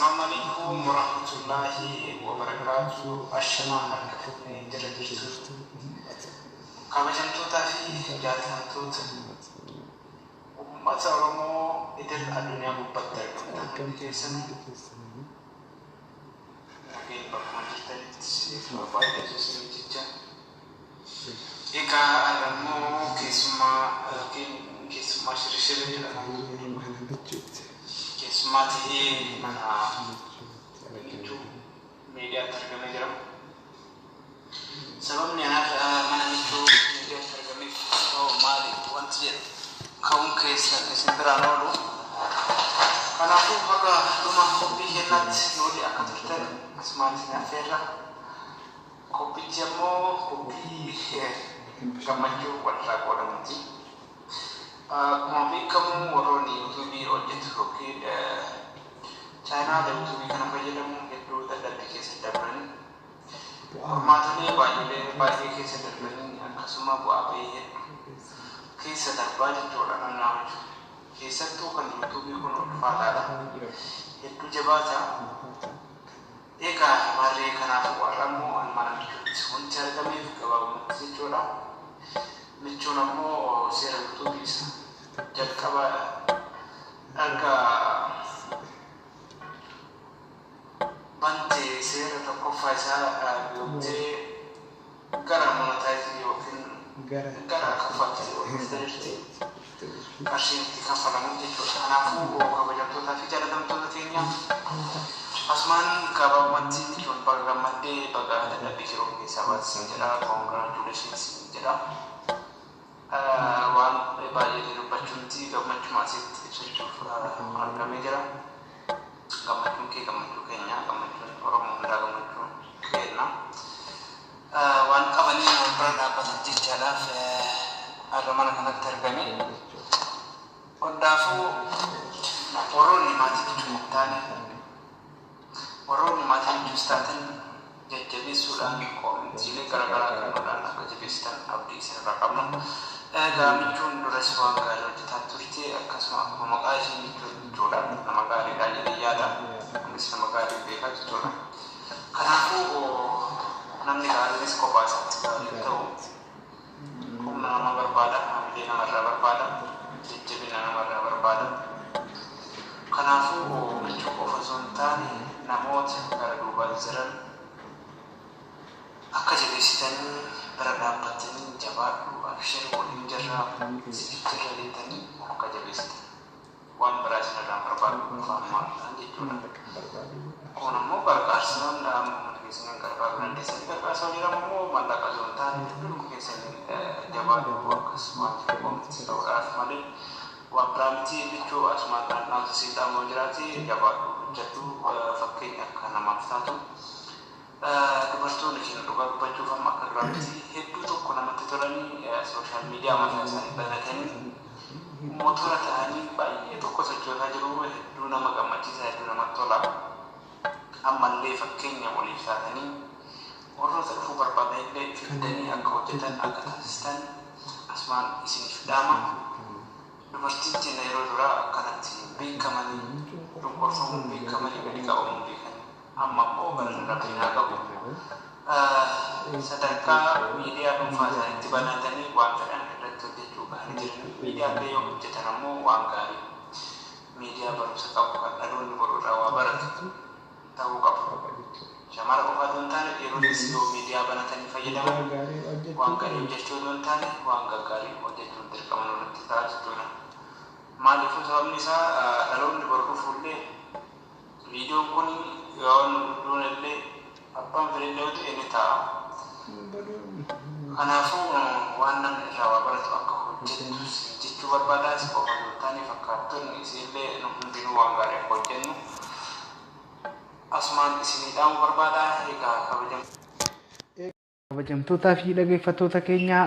Assalamu alaikum warahmatullahi wabarakatuh. Ashamaa harka fuunee jala jirtu. Kabajamtootaa fi jaallatamtoota uummata Oromoo idil addunyaa gubbaatti argamtan hundi keessanuu nageenyi bakkuma jirtanitti isiniif haa baay'atu isiniin jecha. Egaa har'a immoo keessummaa yookiin keessummaa shirishirri jedhama. Keessummaa tahee mana Michuu miidiyaatti argamee jira. Sababni an har'a mana Michuu miidiyaatti argameef hoo maali wanti jedhu ka'uun keessan isin biraan oolu. Kanaafuu haga dhuma qophii keennaatti nu waliin akka turtan asumaan isin affeerra. Qophichi ammoo qophii gammachuu walirraa qoodamuuti. Akkuma beekamu warroonni YouTube hojjetu yookiin chaanaala YouTube kana fayyadamu hedduu dadhabbii keessa dabranii qormaatolee baay'ee baay'ee keessa darbanii akkasuma bu'aa bahii hedduu keessa darbaa jechuudha namni hojjetu. Keessattuu kan YouTube kun ulfaataadha. Hedduu jabaata. Egaa maarree kanaafuu har'a immoo an mana michuutti wanti argameef gabaabumatti jechuudha. Michuun ammoo seera YouTube isa jalqaba erga bante seera tokkoffaa isaa guuttee gara monetize yookiin gara kaffaltii ol dhuftee jirti. Qarshiin itti kaffalamu jechuudha. Kanaafuu kabajamtootaa fi jaalatamtoota keenya asumaan gabaabumatti jechuun baga gammaddee baga dadhabbii kee of keessaa baate siin jedha. Congratulations siin jedha. Waan baay'ee dubbachuu miti gammachuma asitti ibsachuuf argamee jira. Gammachuun kee gammachuu keenya gammachuun Oromoo hundaa gammachuu keenna. Waan qabaniin wal bira dhaabbatan jechaadhaaf har'a mana kanatti argame. Hundaafuu warroonni maatii michuu hin taane warroonni maatii michuus taatan jajjabeessuudhaan koomentiilee garaagaraa kennuudhaan akka jabeessitan abdii isinirraa qabna. Egaa michuun duras waan gaarii hojjetaa turte akkasuma akkuma maqaa ishee michuun michuudha nama gaariidha jedhee yaada. Anis nama gaarii beekaa jechuudha. Kanaafuu namni gaariinis kophaa isaatti gaarii hin ta'u. Humna nama barbaada, hamilee namarraa barbaada, jajjabina namarraa barbaada. Kanaafuu michuu qofa osoo hin taane namoota gara duubaan jiran akka jabeessitanii bira dhaabbattanii jabaadhu abshir waliin jirra siif jirra jettanii akka jabeessitan. Waan biraa isin irraa hin barbaadu afaanuma jechuudha. Kun ammoo gargaarsa uummata keessaniin gargaaruu dandeessanii gargaarsa hojii jedhamu immoo maallaqa osoo hin taane hedduun keessanii jabaadhu akkas waan jedhu qoomti ta'uudhaaf malee waan biraa miti jechuu asumaan kan dhaamsa siif dhaamu jiraate jabaadhu hojjedhu fakkeenya akka namaaf taatu. Dubartoonni keenya dhugaa dubbachuuf amma akka duraa miti hedduu tokko namatti tolanii sooshaal miidiyaa mataa isaanii banatanii motora ta'anii baay'ee tokko sochoosaa jiru hedduu nama gammachiisa hedduu namatti tola. Ammallee fakkeenya waliif taatanii warroota dhufuu barbaadan illee fiddanii akka hojjetan akka taasistan asumaan isiniif dhaama. Dubartiin teenya yeroo duraa akkanatti hin beekamanii cunqurfamuun beekamanii gadi qabamuun beekanii amma immoo galanni Rabbiin haa gahu. Sadarkaa miidiyaa dhuunfaa isaaniitti banatanii waan fedhan irratti hojjechuu gahanii jiran. Miidiyaa illee yoo hojjetan ammoo waan gaarii miidiyaa barumsa qabu kan dhaloonni boru irraa waa baratu ta'uu qaba. Shamara qofa otoo hin taane dhiironis yoo miidiyaa banatanii fayyadaman waan gadhee hojjechuu otoo hin taane waan gaggaarii hojjechuun dirqama nurratti ta'a jechuudha. Maaliifuu sababni isaa dhaloonni boru dhufu illee viidiyoon kun yoo nu duune illee abbaan fedhe illee yoo ta'e ni ta'a. Kanaafuu waan namni irraa waa baratu akka hojjettu siin jechuu barbaada. Si qofa otoo hin taane fakkaattonni isiillee nu hundinuu waan gaarii akka hojjennu asumaan isinii dhaamuu barbaada. Egaa Kabajamtootaa fi dhaggeeffattoota keenya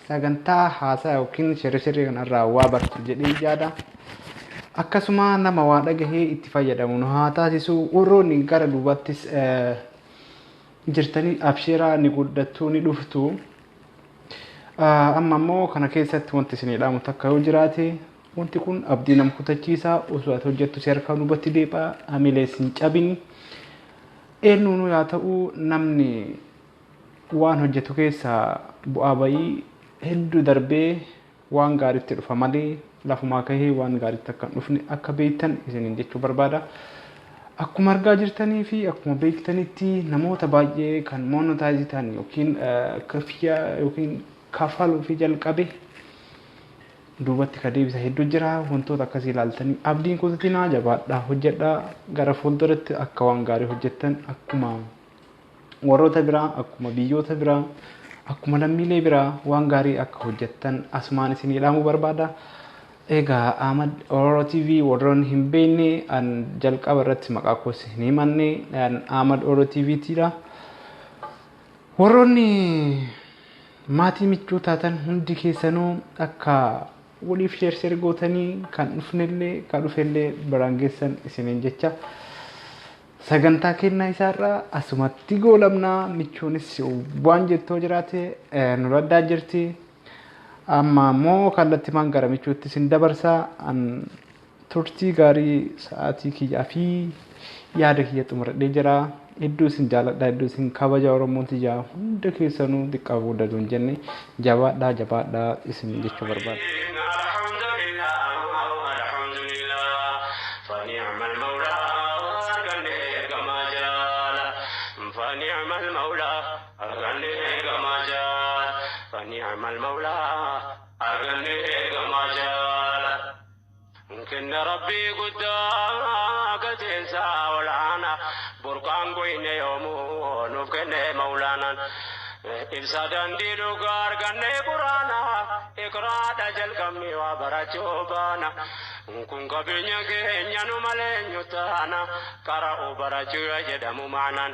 sagantaa haasaa yookiin shirri kanarraa waa bartu jedhee yaada. Akkasuma nama waa dhagahee itti fayyadamu nu haa taasisu. Warroonni gara duubaattis jirtanii absheeraa ni guddattuu ni dhuftu. Amma immoo kana keessatti wanti isinii dhaamu takka yoo jiraate Wanti kun abdii nama kutachiisaa osoo ati hojjettu si harkaa duubatti deebi'a hamilee sin cabini. Eenyuunuu yaa ta'u namni waan hojjetu keessaa bu'aa bayii hedduu darbee waan gaariitti dhufa malee lafumaa kahee waan gaariitti akka hin dhufne akka beektan isiniin jechuu barbaada. Akkuma argaa jirtanii fi akkuma beektanitti namoota baay'ee kan monetize ta'an yookiin kaffiyaa yookiin kafaluu fi jalqabe duubatti ka deebisa hedduu jira. Wantoota akkasii ilaaltanii abdiin kutatinaa jabaadhaa hojjedhaa gara fuulduratti akka waan gaarii hojjettan akkuma warroota biraa akkuma biyyoota biraa akkuma lammiilee biraa waan gaarii akka hojjettan asumaan isinii dhaamuu barbaada. Egaa Ahmad Oromoo TV warroonni hin beekne an jalqaba irratti maqaa koos hin himanne an Ahmad Oromoo TV tiidha. Warroonni maatii michuu taatan hundi keessanuu akka waliif share gootanii kan dhufnellee kan dhufellee biraan geessan isiniin jecha. Sagantaa kennaa isaarraa asumatti goolabnaa michuunis waan jettoo jiraate nu raddaa jirti. Amma immoo kallattimaan gara michuutti isin dabarsaa an turtii gaarii sa'aatii kiyyaa fi yaada kiyya xumuradhee jira. Hedduu isin jaaladha, hedduu isin kabaja Oromoon tiyyaa hunda keessanuu xiqqaa guddatu hin jenne jabaadhaa jabaadhaa isin jechuu barbaada. الحمد لله الحمد لله فنعم المولى أرغني كما جال فنعم المولى أرغني كما جال فنعم المولى أرغني كما جال كن ربي قدام قتنسى والعانا برقان قوين يومو نفكن مولانا ibsa dandii dhugaa arganne quraana iqraadha jalqabni waa barachuu baana kun qabeenya keenya nu malee eenyu taana qara'u barachuu jedhamu maanaan.